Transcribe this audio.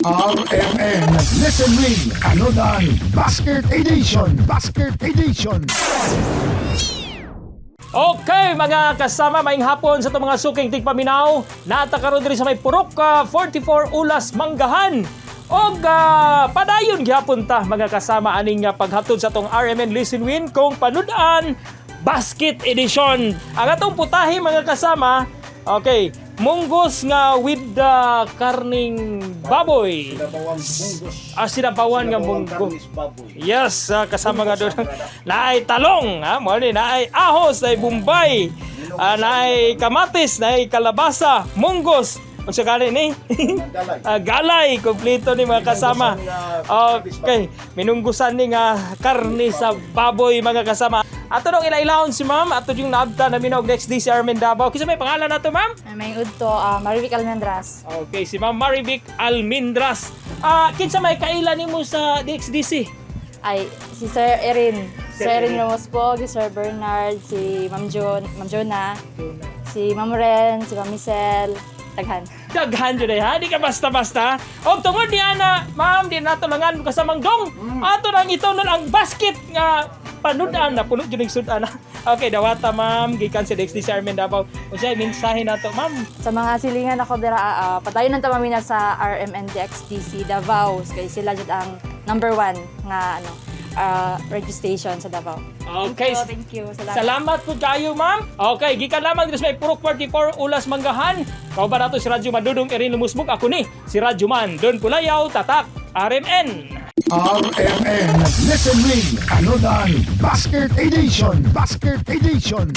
RMN Listen Win Panudan Basket Edition. Basket Edition. Okay, mga kasama, maayong hapon sa itong mga suking tigpaminaw. Naa ta karon diri sa may Purok 44 Ulas, Manggahan. Og padayon gihapon ta, mga kasama, aning paghatod sa atong RMN Listen Win kung panudan Basket Edition. Ang atong putahe, mga kasama, okay, munggos nga with the karning baboy. Sinabawang munggos. Ah, sinabawan nga Sinabawang munggo. Karnis baboy. Yes, kasama nga doon. Naay talong, ha? Mo ni naay ahos, naay bombay, naay kamatis, naay kalabasa, munggos. Unsa gani ni? Galay. Galay, kompleto ni, mga kasama. Okay, minunggusan ni nga karne sa baboy, mga kasama. Ato nang ilailahon si ma'am, ato yung naabta na minog next day si Armin Davao. Kinsa may pangalan nato, ma'am? May udto, Marivic Almendras. Okay, si Ma'am Marivic Almendras. Kinsa may kaila nimo sa DXDC? Ay, si Sir Erin. Sir Sir Erin Erin. Ramos po, si Sir Bernard, si Ma'am Jo, Ma'am Jonah, si Ma'am Ren, si Ma'am Michelle, daghan. Daghan jud ay ha, di ka basta-basta. Og tungod ni ana, ma'am, di nato langan kasamang dong. Ato nang ito nun ang basket nga panudan na puno jud ning sud-an. Okay, dawata, ma'am, gikan sa DXDC Armin Davao. Unsay mensahe nato, ma'am? Sa mga silingan ako dira, padayon ng tamamina sa RMNDXDC Davao. Kay sila jud ang number one nga ano, registration sa Davao. Okay. Thank you. Thank you. Salamat. Salamat po kayo, ma'am. Okay, gikan lamang diri sa may Purok 44 Ulas, Manggahan. Kauban nato si Radyo Madudong Erin Lumusmuk. Ako ni si Radyo Man. Don Pulayaw, Tatak, RMN. RMN Listen Win Panudan Basket Edition. Basket Edition.